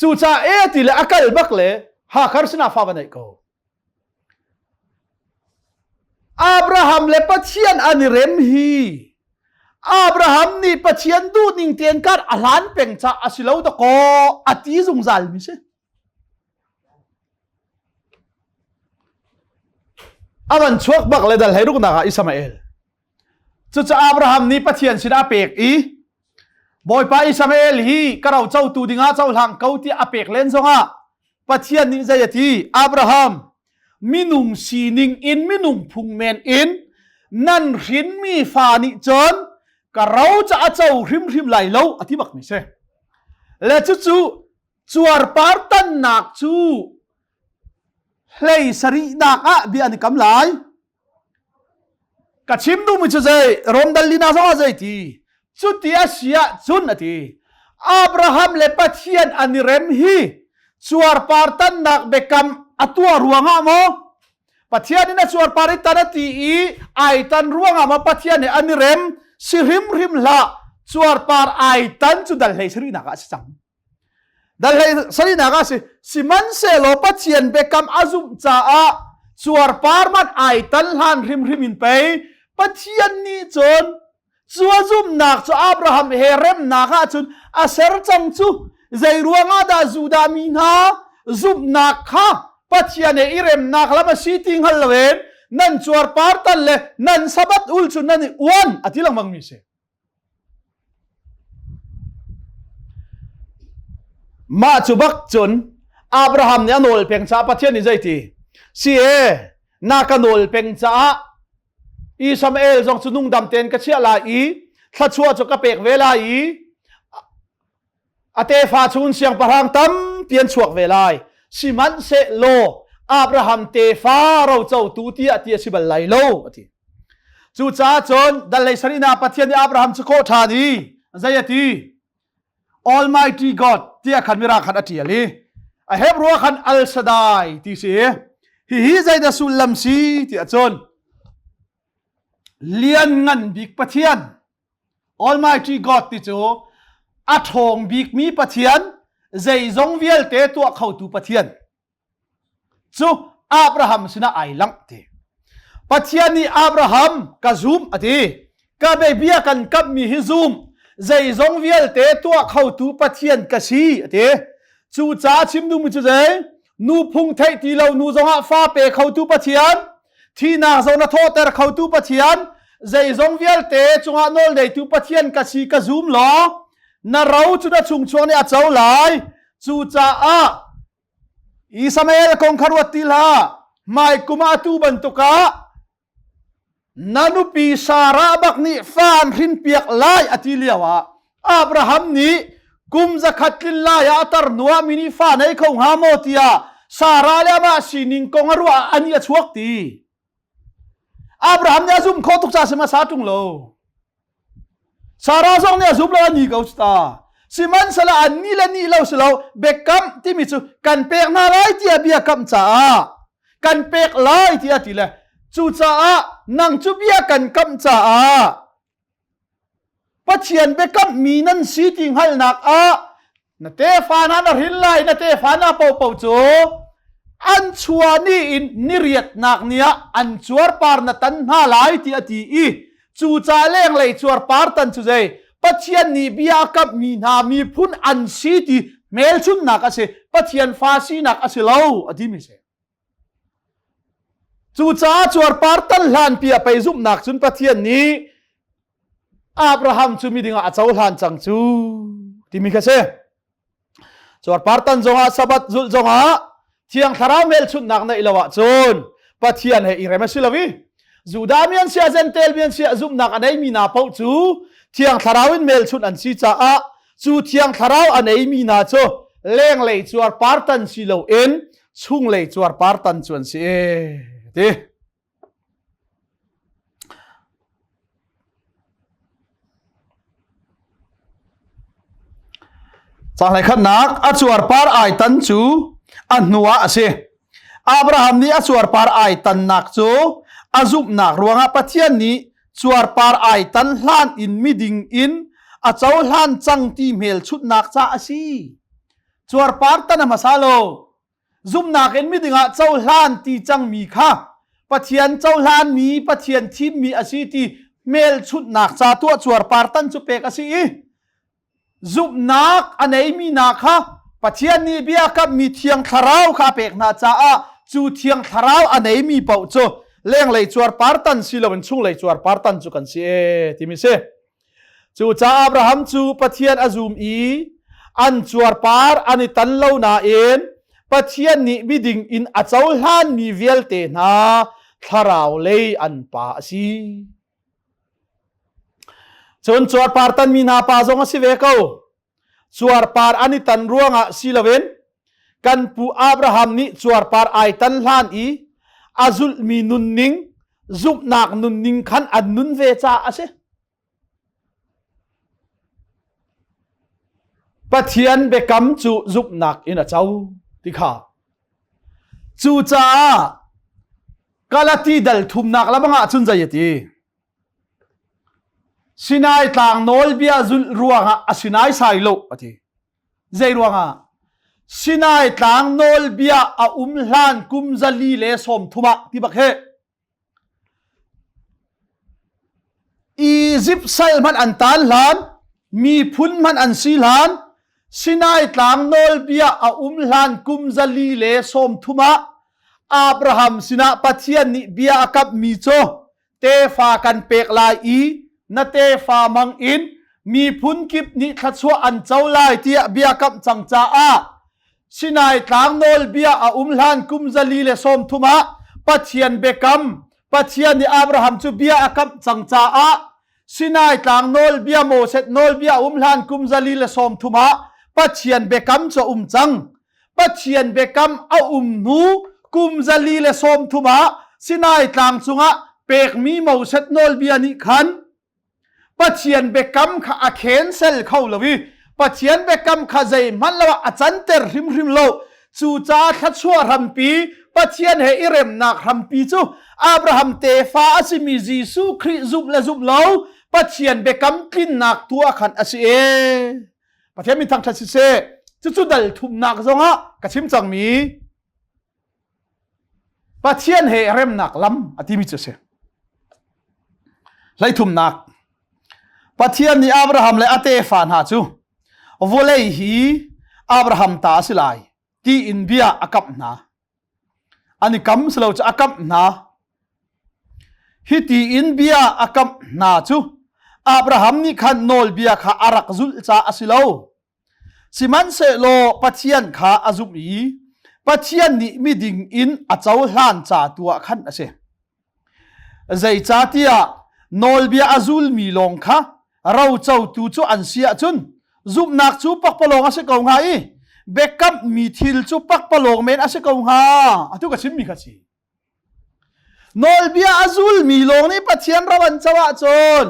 Cucaah e ti le a kal bak le Hagar sinah fa va neih ko. Abraham le Pathian an i rem hi Abraham nih Pathian duhning tein kar a hlan peng ca a si lo dakaw a ti zungzal mi si. A van chuak bak le dal hei ruknak ah Ismael. Cucu Abraham nih Pathian sinah a pek i Bawipa Ismael hi ka ro cotu dingah cohlang ko tiah a pek len zongah Pathian nih zei a ti? Abraham, minung sining in minung phung men in nan hrinmi fa nih cun ka ro ca a co hrimhrim lai lo a ti bak mi si. Le cucu cuarpar tannak cu hlei sarihnak ah bia an i kam lai. Ka chim duhmi cu zei Rom dal lina zong ah zei ti cuti a si ah cun a ti Abraham le Pathian an i rem hi cuarpar tannak biakam a tuah ruangah maw Pathian in a cuarpar i tan a ti i ai tan ruangah maw Pathian he an i rem si hrimhrim hlah cuarpar ai tan cu dal hlei sarihnak ah a si cang Dal sarihnak ah si sihmanhsehlaw Pathian biakam a zumh caah cuarpar man ai tan hlan hrimhrim in pei Pathian nih cun cu a zumhnak cu Abraham he remnak ah cun a ser cang cu zei ruangah dah Judah mi hna zumhnak kha Pathian he i remnak lam a si ti hngal loin nan cuarpar tan le nan sabat ul cu nan i uan a ti lengmang mi si. Mah cu bak cun Abraham nih a nawl peng caah Pathian nih zeiti? Si e, na ka nawl peng caah Ismael zong cu nungdam tein ka chiah lai i thluachuah cu ka pek ve lai i a tefa chung siangpahrang tampi an chuak ve lai. Sihmanhsehlaw Abraham tefa rocotu tiah ti a si bal lai lo a ti. Cucaah cun dal lei sarihnak Pathian nih Abraham cu kawh ṭhan i zei a ti? Almighty God tiah khan mirang khan a ṭial i a Hebrew ah khan Al Shaddai ti si. Hihi zeidah sullam si tiah cun Lianngan bik Pathian Almighty God ti cu a ṭhawng bikmi Pathian, zeizong vialte tuah khotu Pathian cu Abraham sinah ai langh ti. Pathian nih Abraham ka zum a ti. Ka bia kan kamhmi hi zum. Zeizong vialte tuah khotu Pathian ka si a ti. Cucaah chim duhmi cu zei? Nu phung theih ti lo nu zongah fa pe khotu Pathian, Thihnak zong na thawhter khotu Pathian, zeizong vialte cungah nawl neitu Pathian ka si ka zum law, na ro cu na chungchuak nih a co lai. Cucaah Ismael kong kha ruat ti hlah. Hmai kum ah atu bantuk ah na nupi Sarah bak nih fa an hrinpiak lai a ti lio ah Abraham nih kum zakhat tlin lai ah a tar hnuah mi nih fa nei kho hnga maw tiah Sarah le amah sining kong a ruah ah ani a chuak ti. Abraham nih a zumh khawh tuk caah sihmasa ṭung lo. Sarah zong nih a zum lo ani ko ta. Sihmanhsehlaw an nih le nih lo si lo biakam timi cu kan pek hna lai tiah bia kamh caah kan pek lai tiah ti le cucaah nang cu bia kan kamh caah Pathian biakamhmi nan si ti hngalhnak ah na tefa hna na hrin lai na tefa hna paohpaoh cu an chuah ni in niriatnak ni ah an cuarpar na tan hna lai ti a ti i cucaah lenglei cuarpar tan cu zei Pathian nih bia a kamhmi hna miphun an si ti hmelchunhnak a si Pathian fa sinak a si lo a timi si Cucaah cuarpar tan hlanpi a pei zumhnak cun Pathian nih Abraham cu miding ah a cohlan cang cu timi kha si. Cuarpar tan zongah Sabbath zulh zongah Thiang Thlarau hmelchunhnak neih lo ahcun Pathian he i rem a si lo i Judah mi an siah Gentile mi an siah zumhnak a neimi hna paoh cu Thiang Thlarau in hmelchunh an si caah cu Thiang Thlarau a neimi hna cu lenglei cuarpar tan si loin chunglei cuarpar tan cu an si ti. Cahlei khatnak a cuarpar ai tan cu a hnu ah a si. Abraham nih a cuarpar ai tannak cu A zumhnak ruangah Pathian nih cuarpar ai tan hlan in miding in a cohlan cang ti hmelchunhnak ca a si. Cuarpar tan a hmasa lo. Zumhnak in miding ah cohlan ti cangmi kha Pathian cohlanmi, Pathian thimmi a si ti hmelchunhnak ca tuah cuarpar tan cu pek a si i zumhnak a neimi hna kha Pathian nih bia kamhmi Thiang Thlarau kha a pek hna caah cu Thiang Thlarau a neimi paoh cu lenglei cuarpar tan si loin chunglei cuarpar tan cu kan si e timi si. Cucaah Abraham cu Pathian a zum i an cuarpar an i tan lo nain Pathian nih miding in a cohlanmi vialte hna thlarau lei an pa a si. Cun cuarpar tanmi hna pa zong a si ve ko. Cuarpar an i tan ruangah si loin kan pu Abraham nih cuarpar ai tan hlan i a zulhmi nunning, zumhnak nunning khan an nun ve caah a si. Pathian biakam cu zumhnak in a co ti kha. Cucaah Galati dal thumnak lamang ah cun zei a ti? Sinai tlang nawlbia zulh ruangah a sinai sai lo a ti. Zei ruangah? Sinai tlang nawlbia a um hlan kum 430 ah ti bak he. Izipt sal hmanh an tan hlan, miphun hmanh an si hlan, Sinai tlang nawlbia a um hlan kum 430 ah Abraham sinah Pathian nih bia a kamhmi cu tefa kan pek lai i na tefa mang in miphun kip nih thluachuah an co lai tiah bia kamh cang caah Sinai tlang nawlbia a um hlan kum 430 ah Pathian biakam Pathian nih Abraham cu bia a kamh cang caah Sinai tlang nawlbia Moses nawlbia a um hlan kum 430 ah Pathian biakam cu a um cang. Pathian biakam a um hnu kum 430 ah Sinai tlang cungah pekmi Moses nawlbia nih khan Pathian biakam kha a cancel kho lo i Pathian biakam kha zeihmanh lo ah a canter hrimhrim lo. Cucaah thluachuah hrampi Pathian he i remnak hrampi cu Abraham tefa a simi Jesuh Khrih zumh le zumh lo Pathian biakam tlinnak tu ah khan a si e. Pathian min thangṭhat siseh. Cucu dal thumnak zongah ka chim cangmi Pathian he remnak lam a timi cu a si. Hleithumnak Pathian nih Abraham le a tefa hna cu vawlei hi Abraham ta a si lai tiin bia a kamh hna. An i kam si lo cu a kamh hna. Hi tiin bia a kamh hna cu Abraham nih khan nawlbia kha a rak zulh caah a si lo. Sihmanhsehlaw Pathian kha a zumh i Pathian nih miding in a cohlan ca tu ah khan a si. Zeicahtiah nawlbia a zulmi lawng kha rocotu cu an si ahcun zumhnak cu pakpalawng a si ko hnga i biakamhmi thil cu pakpalawng men a si ko hnga. Atu ka chimmi kha si. Nawlbia a zulmi lawng nih Pathian ram an co ahcun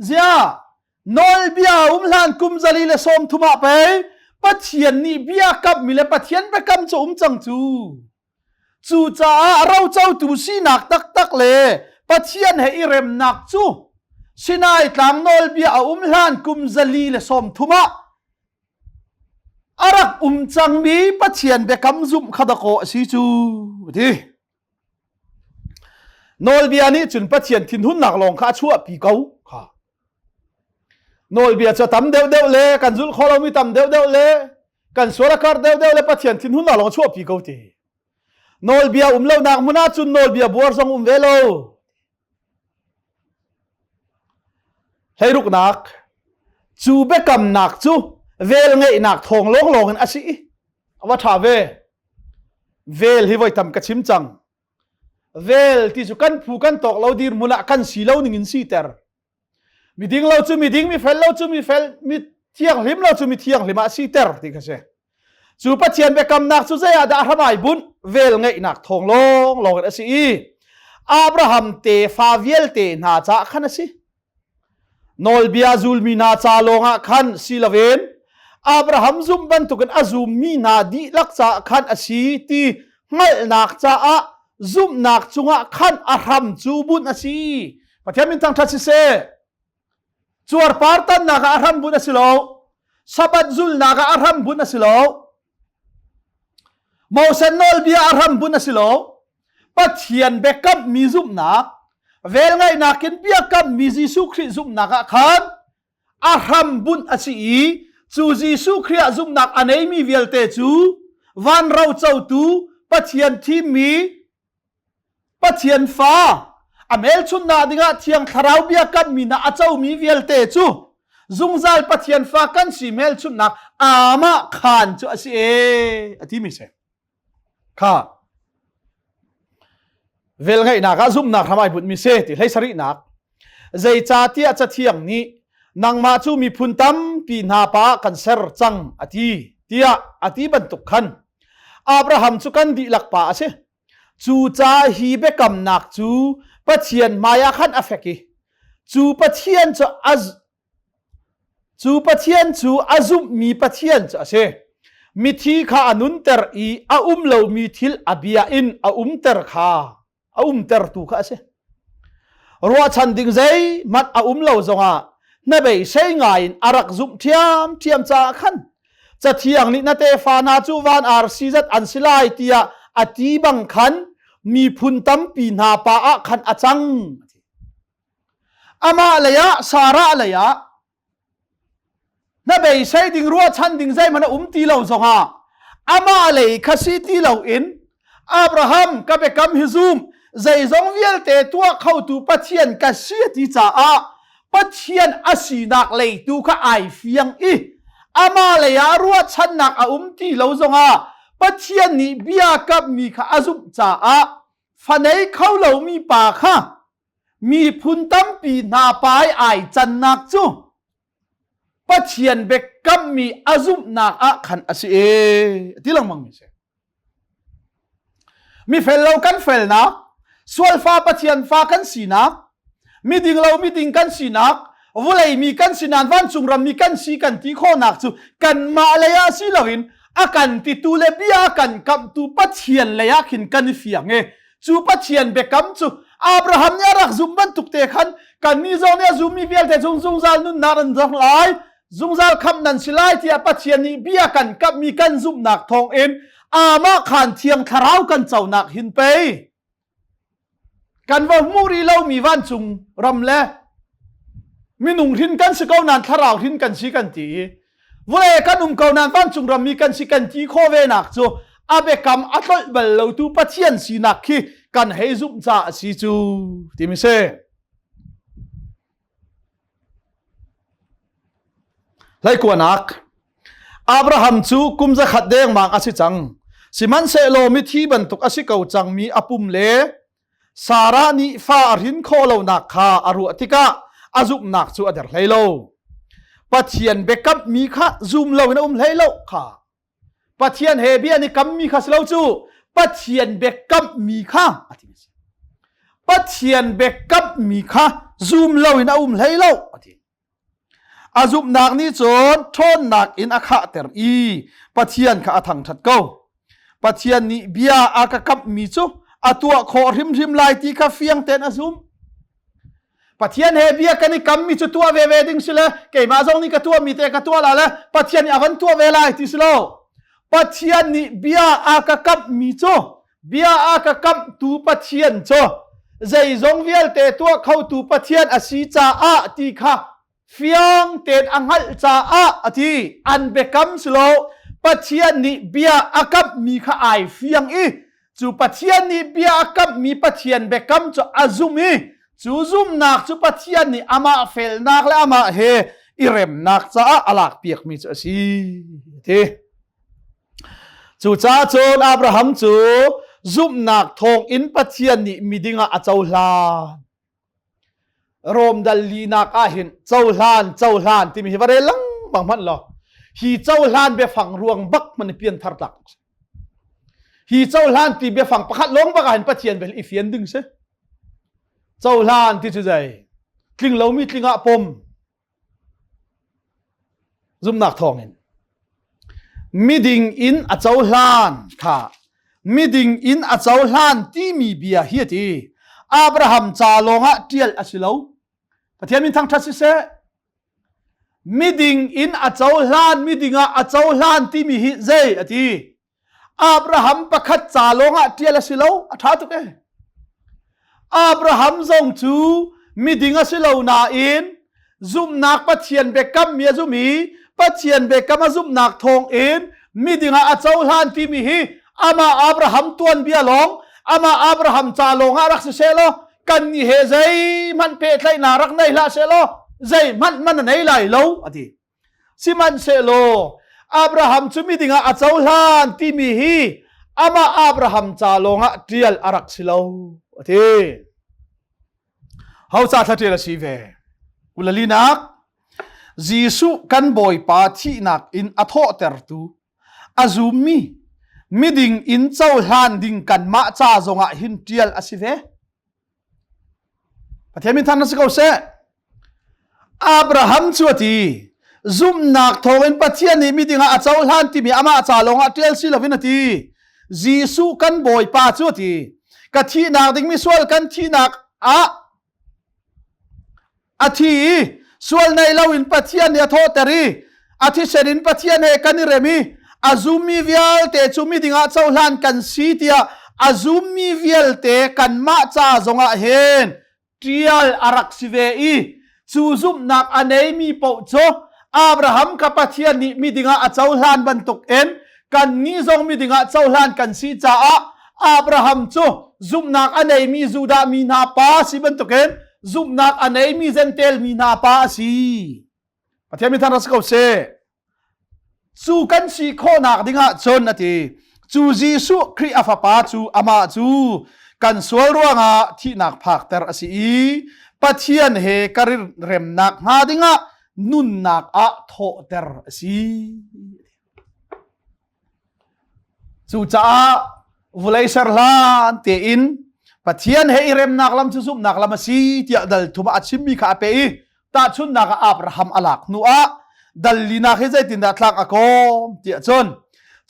ziah nawlbia um hlan kum 130 ah pei Pathian nih bia kamhmi le Pathian biakam cu um cang cu. Cucaah rocotu sinak taktak le Pathian he i remnak cu Sinai tlang nawlbia a um hlan kum 130 ah a rak um cangmi Pathian biakam zumh kha dakaw a si cu ti. Nawlbia nih cun Pathian thinhunnak lawng kha a chuahpi ko kha. Nawlbia cu tam deuhdeuh le kan zulh khawh lomi tam deuhdeuh le kan sual a kar deuhdeuh le Pathian thinhunnak lawng a chuahpi ko ti. Nawlbia um lonak hmun ah cun nawlbia buar zong um ve lo. Hleiruknak cu biakamnak cu velngeihnak thawng lawnglawng in a si. A va ṭha ve. Vel hi voi tam ka chim cang. Vel ti cu kan phu kan tawk lo dirhmun ah kan si lo ning in siter. Miding lo cu miding, mi fel lo cu mi fel, mi thianghlim lo cu mi thianghlim ah siter ti kha si. Cu Pathian biakamnak cu zei ah dah hram ai bunh? Vel ngeihnak thawng lawng lawng in a si i Abraham tefa vialte hna caah khan a si. Nawlbia zulmi hna ca lawngah khan si loin Abraham zumh bantukin a zummi hna dihlak caah khan a si ti hngalhnak caah. zumhnak cungah khan a hram cu bunh a si. Pathian min thangṭhat siseh. Cuarpar tannak ah a hram bunh a si lo. Sabbath zulnak ah a hram bunh a si lo. Moses nawlbia a hram bunh a si lo. Pathian biakammi zumhnak, velngeihnak in biakammi Jesuh Khrih zumhnak ah khan a hram bunh a si i cu Jesuh Khrih ah zumhnak a neimi vialte cu van rocotu Pathian thimmi Pathian fa a hmelchunhnak dingah Thiang Thlarau biakammi hna a comi vialte cu zungzal Pathian fa kan si hmelchunhnak amah khaan cu a si e a timi si. Kha velngeihnak ah zumhnak hram ai bunhmi si ti hlei sarihnak zeicahtiah cathiang nih nangmah cu miphun tampi hna pa kan ser cang a ti tiah a ti bantuk khan Abraham cu kan dihlak pa a si cucaah hi biakamnak cu Pathian hmaiah khan a fek i cu Pathian cu a Cu Pathian cu a zumhmi Pathian cu a si. Mithi kha a nunter i a um lomi thil a bia in a umter kha a umtertu kha a si. Ruahchan ding zeihmanh a um lo zongah hnabeisei ngai in a rak zumh ṭhiamṭhiam caah khan Cathiang nih na tefa hna cu van arsi zat an si lai tiah a ti bang khan miphun tampi hna pa ah khan a cang. Amah lei ah Sarah lei ah na beisei ding ruahchan ding zeihmanh a um ti lo zongah amah lei kha si ti loin Abraham ka biakam hi zum zeizong vialte tuah khotu Pathian ka si a ti caah Pathian a sinak lei tu kha ai fiang i amah lei ah ruahchannak a um ti lo zongah Pathian nih bia kammi kha a zumh caah fa nei kho lomi pa kha miphun tampi hna pai ai cannak cu Pathian biakammi a zumhnak ah khan a si e ti lengmang mi si. Mi fel lo kan felnak, sualfa Pathian fa kan sinak, miding lo miding kan sinak, vulei mi kan si nain vancung ram mi kan si kan ti khawhnak cu kanmah lei ah si loin a kan titu le bia kan kamhtu Pathian lei ah khin kan i fiang e cu Pathian biakam cu Abraham nih a rak zumh bantuk te khan kannih zong nih a zummi vialte cung zungzal nunnak nan zong lai zungzal khamh nan si lai tiah Pathian nih bia kan kamhmi kan zumhnak thawngin amah khan thiang thlarau kan conak hin pei kan va hmuh rih lomi vancung ram le minung hrin kan si ko nain thlarau hrin kan si kan ti i vawlei kan um ko nain vancung rammi kan si kan ti khawh ve nak cu a biakam a tlolh bal lotu Pathian sinak khi kan hei zumh caah a si cu timi si. Hleikuanak Abraham cu kum zakhat dengmang a si cang. Sihmanhsehlaw mithi bantuk a si ko cangmi a pum le Sarah nih fa a hrin khawh lonak kha a ruah tikah a zumhnak cu a der hlei lo. Pathian biakammi kha zum loin a um hlei lo kha. Pathian he bia an i kammi kha si lo cu Pathian biakammi kha a ti. Pathian biakammi kha zum loin a um hlei lo a ti. A zumhnak nih cun ṭhawnnak in a khahter i Pathian kha a thangṭhat ko. Pathian nih bia a ka kamhmi cu a tuah khawh hrimhrim lai ti kha fiang tein a zumh. Pathian he bia kan i kammi cu tuah veve ding si le keimah zong nih ka tuahmi te ka tuah la le Pathian nih a van tuah ve lai ti si lo. Pathian nih bia a ka kamhmi cu bia a ka kamhtu Pathian cu zeizong vialte tuah khotu Pathian a si caah ti kha fiang tein a hngalh caah a ti an biakam si lo Pathian nih bia a kamhmi kha ai fiang i cu Pathian nih bia a kamhmi Pathian biakam cu a zum i cu zumnak cu Pathian nih amah felnak le amah he i remnak caah a lakpiakmi cu a si ti Cucaah cun Abraham cu zumhnak thawngin Pathian nih miding ah a cohlan. Rom dal linak ah hin cohlan cohlan timi hi va rel lengmang hmanh law hi cohlan biafang ruang bak man pian thar tlak hi cohlan ti biafang pakhat lawng bak ah hin Pathian bel i fian ding si cohlan ti cu zei tling lomi tling ah pom Zumhnak thawngin miding in a cohlan kha. Miding in a cohlan timi bia hi a ti. Abraham ca lawngah ṭial a si lo. Pathian min thangṭhat siseh. Miding in a cohlan, miding ah a cohlan timi hi zei a ti. Abraham pakhat ca lawngah ṭial a si lo, a ṭha tuk e. Abraham zong cu miding a si lo nain zumhnak Pathian biakam mi a zum i Pathian biakam a zumhnak thawng in miding ah a cohlan timi hi amah Abraham tuanbia lawng, amah Abraham ca lawng ah rak si seh law kan nih he zeihmanh pehtlaihnak rak nei hlah seh law zeihmanh man a nei lai lo a ti. Sihmanhsehlaw Abraham cu miding ah a cohlan timi hi amah Abraham ca lawngah ṭial a rak si lo a ti. Ho ca thla ṭial a si ve? Kulalinak Jesuh kan Bawipa thihnak in a thawhtertu a zummi miding in cohlan ding kanmah ca zongah hin ṭial a si ve. Pathian min thang na si ko seh. Abraham cu a ti. Zumhnak thawngin Pathian nih miding ah a cohlan timi amah ca lawngah ṭial si loin a ti. Jesuh kan Bawipa cu a ti. Ka thihnak ding misual kan thihnak ah a thi i sual nei loin Pathian nih a thawhter i a thisen in Pathian he kan i rem i a zummi vialte cu miding ah cohlan kan si tiah a zummi vialte kanmah ca zongah hin ṭial a rak si ve i cu zumhnak a neimi paoh cu Abraham kha Pathian nih miding ah a cohlan bantukin kannih zong miding ah cohlan kan si caah Abraham cu zumhnak a neimi Judah mi hna pa si bantukin zumhnak a neimi Jentail mi hna pa a si. Pathian min thang rak si ko seh. Cu kan si khawhnak dingah cun a ti. Cu Jesuh Khrih a fapa cu amah cu kan sual ruangah thihnak phakter a si i Pathian he ka remnak hnga dingah nunnak ah thawhter a si. Cucaah vulei ser hlan tein Pathian he i remnak lam cu zumhnak lam a si tiah dal thum ah a chimmi kha a pe i tahchunhnak ah Abraham a lak hnu ah dal linak hi zeitindah tlak a kawm tiah cun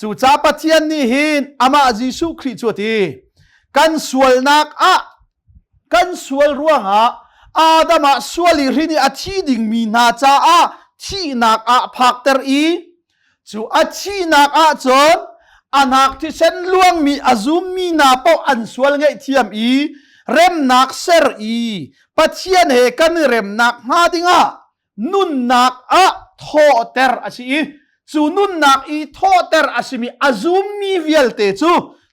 cucaah Pathian nih hin amah Jesuh Khrih cu a ti kan sualnak ah kan sual ruangah Adam ah sual i hrin i a thi dingmi hna caah thihnak ah phakter i cu a thihnak ah cun a hnak thisen luangmi a zummi hna paoh an sual ngaihthiam i remnak ser i Pathian he kan i remnak hnga dingah nunnak ah thawhter a si i cu nunnak i thawhter a simi a zummi vialte cu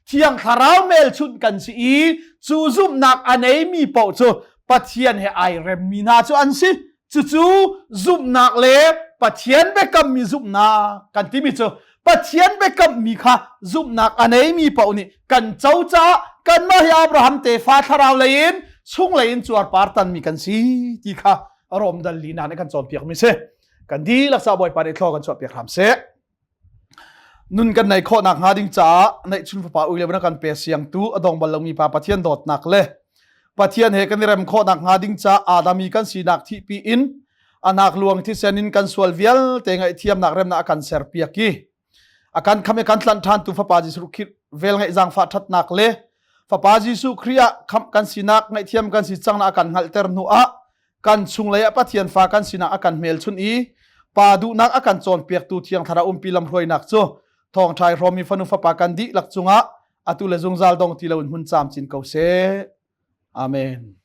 thiang thlarau hmelchunh kan si i cu zumhnak a neimi paoh cu Pathian he ai remmi hna cu an si cucu zumhnak le Pathian biakammi zumhnak kan timi cu Pathian biakammi kha zumhnak a neimi paoh nih kan co caah kanmah hi Abraham tefa thlarau lei in chunglei in cuarpar tanmi kan si ti kha Rom dal lina nih kan cawnpiak mi si. Kan dihlak sa Bawipa nih thlaw kan chuahpiak hram seh. Nun kan nei khawhnak hnga ding caah neihchun fapa ui le kan pe siangtu a dong bal lomi pa Pathian dawtnak le Pathian he kan i rem khawhnak hnga ding caah Adami kan sinak thihpi in anak luang thisen in kan sual vialte ngaihthiamnak remnak a kan serpiak i a kan kham i kan tlanh ṭhan tu fapa Jesuh Khrih vel ngaih zaangfah ṭhatnak le fapa Jesuh Khrih ah khamh kan sinak ngaihthiam kan si cang na a kan hngalhter hnu ah kan chunglei ah Pathian fa kan sinak a kan hmelchunh i pa duhnak a kan cawnpiaktu Thiang Thlarau umpi lamhruainak cu thawngṭha i hrawmmi fanu fapa kan dihlak cungah atu le zungzal dong ti loin hun camcin ko seh. Amen.